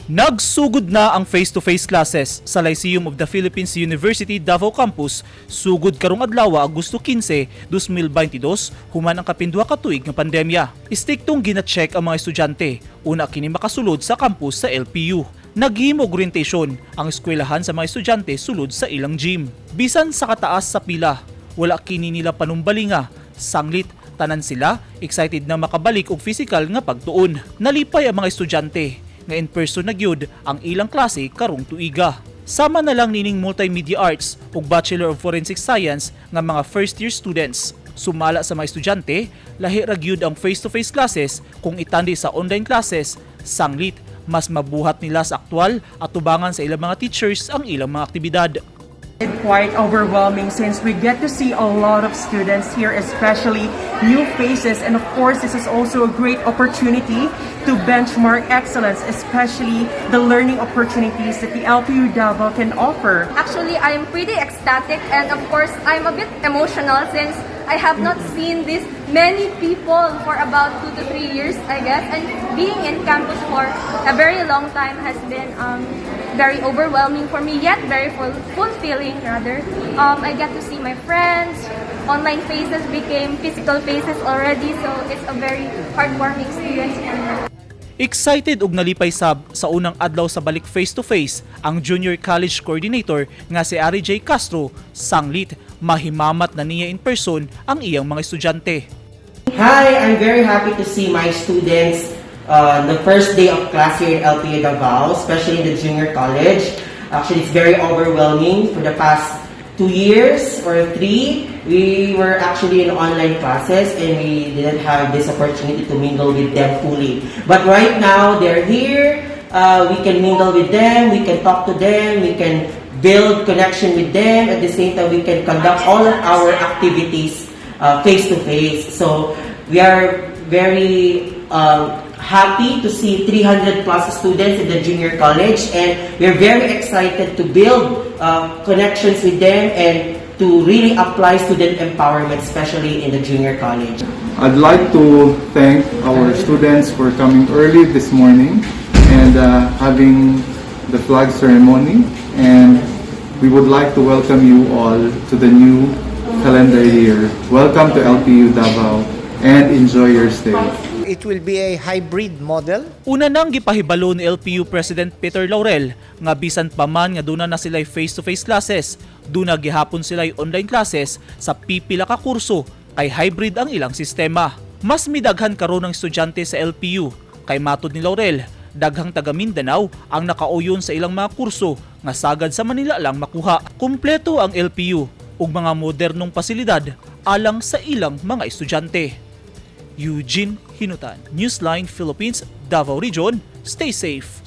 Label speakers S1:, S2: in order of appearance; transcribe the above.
S1: Nagsugod na ang face-to-face classes sa Lyceum of the Philippines University Davao Campus sugod karong adlaw, Agosto 15, 2022, human ang kapinduha ka tuig nga pandemya. Istriktong gina-check ang mga estudyante una kini makasulod sa campus sa LPU. Naghimo og orientation ang eskwelahan sa mga estudyante sulod sa ilang gym. Bisan sa kataas sa pila, wala kini nila panumbalinga. Sanglit, tanan sila excited na makabalik og physical nga pagtuon. Nalipay ang mga estudyante nga in person na gyud ang ilang klase karong tuiga. Sama na lang nining Multimedia Arts ug Bachelor of Forensic Science nga mga first year students. Sumala sa mga estudyante, lahi ra gyud ang face-to-face classes kung itandi sa online classes. Sanglit, mas mabuhat nila sa aktwal at tubangan sa ilang mga teachers ang ilang mga aktibidad.
S2: It's quite overwhelming since we get to see a lot of students here, especially new faces. And of course, this is also a great opportunity to benchmark excellence, especially the learning opportunities that the LPU Davao can offer.
S3: Actually, I'm pretty ecstatic and, of course, I'm a bit emotional since I have not seen this many people for about 2 to 3 years, I guess. And being in campus for a very long time has been very overwhelming for me, yet very fulfilling rather. I get to see my friends. Online faces became physical faces already, so it's a very heartwarming experience for me.
S1: Excited ug nalipay sab sa unang adlaw sa balik face-to-face ang Junior College Coordinator nga si Ari J. Castro. Sanglit, mahimamat na niya in person ang iyang mga estudyante.
S4: Hi, I'm very happy to see my students the first day of class here in LPU Davao, especially in the junior college. Actually, it's very overwhelming. For the past 2 years or 3, we were actually in online classes and we didn't have this opportunity to mingle with them fully. But right now, they're here. We can mingle with them, we can talk to them, we can build connection with them. At the same time, we can conduct all of our activities face to face. So we are very happy to see 300 plus students in the junior college, and we're very excited to build connections with them and to really apply student empowerment, especially in the junior college.
S5: I'd like to thank our students for coming early this morning and having the flag ceremony, and we would like to welcome you all to the new calendar year. Welcome to LPU Davao and enjoy your stay.
S6: It will be a hybrid model.
S1: Una nang gipahibalo ni LPU President Peter Laurel nga bisan pa man nga duna na sila'y face-to-face classes, duna gihapon sila'y online classes sa pipila ka kurso kay hybrid ang ilang sistema. Mas midaghan karon ang estudyante sa LPU kay matod ni Laurel, daghang taga Mindanao ang nakauyon sa ilang mga kurso nga sagad sa Manila lang makuha. Kumpleto ang LPU ug mga modernong pasilidad alang sa ilang mga estudyante. Eugene Hinutan, Newsline Philippines, Davao Region. Stay safe.